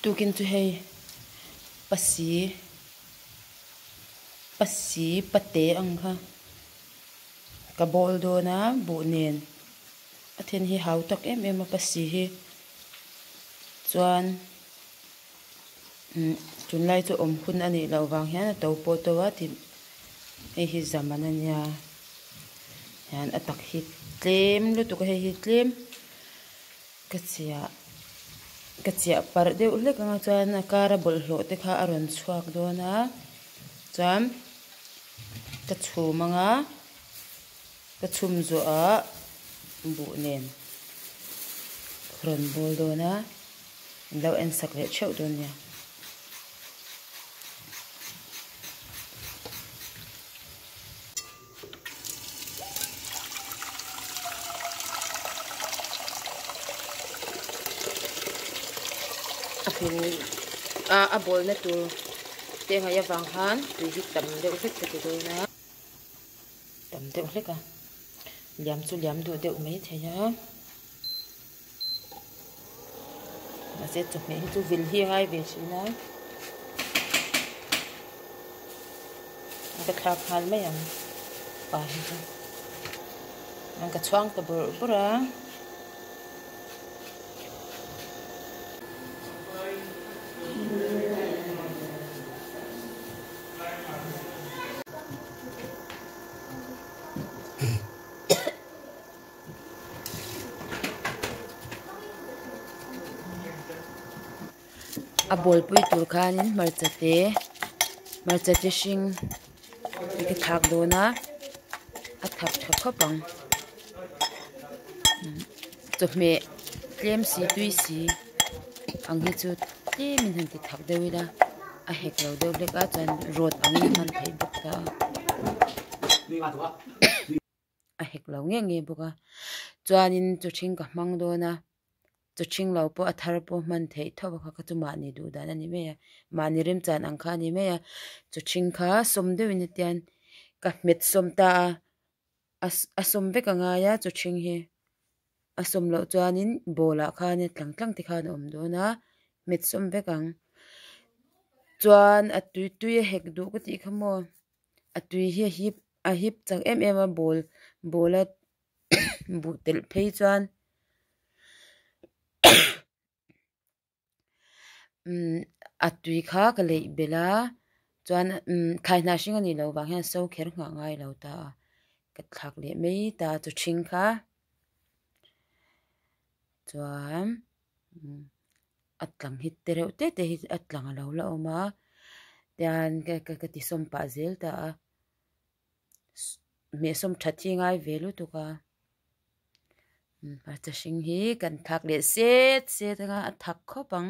Tukin chu hei pasi pasi pate ang kha ka bawl dawn a buh nen a then hi hau tak em em a pasi hi chuan umm tunlai chu awm hun a nih loh vang hian a to pawh to a tih hei hi zaman a nia hian a tak hi tlem lutuk a hei hi tlem. Ka chiah ka chiah parh deuh hlek anga chuan a kara bawlhhlawh te kha a rawn chhuak dawn a chuan ka chhum anga ka chhum zawh ah buh nen ka rawn bawl dawn a an lo en sak leh theuh dawn nia. A hmin a a bawlna tur te ngaih avang khan tui hi tam deuh hlek ka ti dawn a tam deuh hlek a liam chu liam duh deuh mai thei a mahse chawhmeh hi chu vil hi a ngai ve thin a ka thlak nghal mai ang pa hi chu ka chhuang ta bawrh bawrh a. A bawlpui tur khanin hmarcha te hmarcha chi hring te khi thlak dawn a a thak tha khawp ang chawhmeh tlem si tui si ang hi chu tlemin han ti thak deuh ila a hek lo deuh hlek a chuan rawt angin a hman theih bawk ta a. A hek lo nge nge bawk a chuanin chu ṭhing ka hmang dawn a chu ṭhing lo pawh a thar pawh hman theih tho a kha chu mahni duh dan a ni mai a mahni remchan ang kha a ni mai a chu ṭhing kha sawm deuhin hetiang ka hmet sawm ta a a sawm vek a ngai a chu ṭhing hi a sawm loh chuanin ball ah khan tlang tlang te khan a awm dawn a hmet sawm vek ang chuan a tui tui a hek duh ka tih kha maw. A tui hi a hip a hip chak em em a ball ball a buh telh phei chuan umm a tui kha ka leih belh a chuan umm thlai hnah hring a nih loh vang hian so kher nghah ngai lo ta a ka thlak leh mai ta a chu ṭhing kha chuan umm. a tlang hi te reuh te te hi a tlang a lo la awm a tian ka ka ka ti sawm pah zel ta a hmeh sawm that hi a ngai ve lutuk a hmarcha hring hi kan thlak leh set set anga a thak khawp ang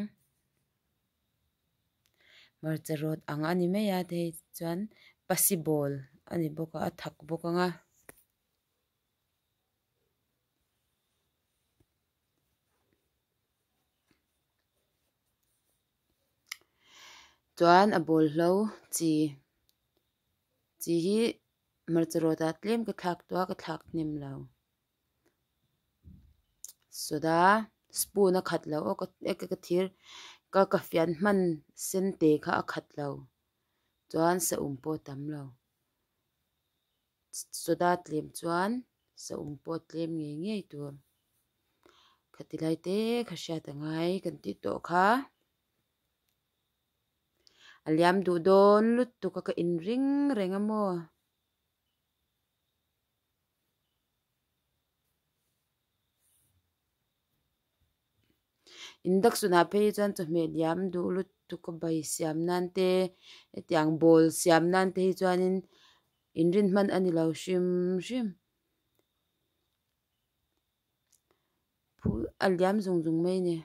hmarcha rawt ang a ni mai a te chuan pasi bawl a ni bawk a a thak bawk ang a. Chuan a bawlhlo chi chi hi hmarcha rawt ah tlem ka thlak tawh a ka thlak hnem lo soda spoon a khat lo aw ka thir ka ka fian hman sen te kha a khat lo chuan saum pawh a tam lo. Soda tlem chuan saum pawh tlem ngei ngei tur khati lai te kha hriat a ngai kan tih tawh kha a liam duh dawn lutuk a ka in ring reng a maw. Induction ah phei chuan chawhmeh liam duh lutuk a bai siam nan te hetiang ball siam nan te hi chuanin inrin hman a ni lo hrim hrim a liam zung zung mai a ni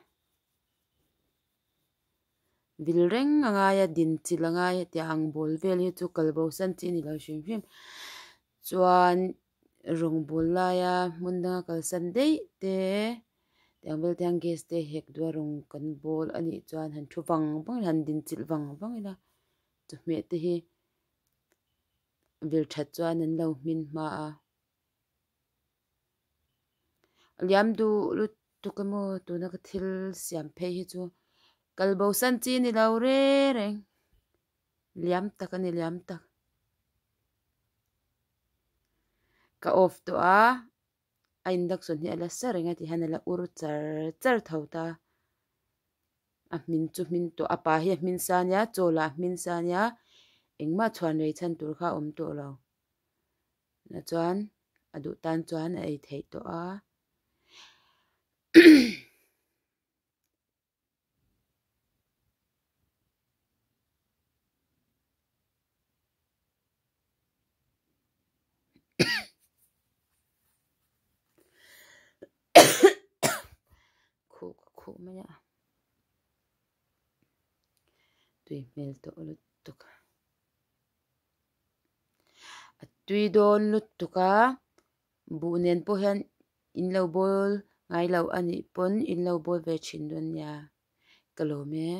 vil reng a ngai a din chilh a ngai a hetiang ball vel hi chu kal bo san chi a ni lo hrim hrim chuan rawngbawl laia hmun danga kalsan daih te tiang vel te hian gas te hek duh a rawng kan bawl a nih chuan han thu vang vang ila han din chilh vang vang ila chawhmeh te hi vil that chuan an lo hmin hma a a liam duh lutuk emaw tuna ka thil siam phei hi chu. Kalbo san chi ni lo re reng. Liam tak a ni liam tak. Ka off tawh a, a induction hi a la sa reng a ti hian a la ur char char tho ta. A hmin chu hmin tawh a pa hi a hmin sa ania chaw lah a hmin sa ania engmah chhuan rei chhan tur kha a awm tawh lo. Na chuan a duh tan chuan a ei theih tawh a. Khuh ka khuh mai a tui hmel tawh lutuk a a tui dawn lutuk a buh nen pawh hian in lo bawl ngai lo a nih pawn in lo bawl ve thin dawn nia ka lawm e.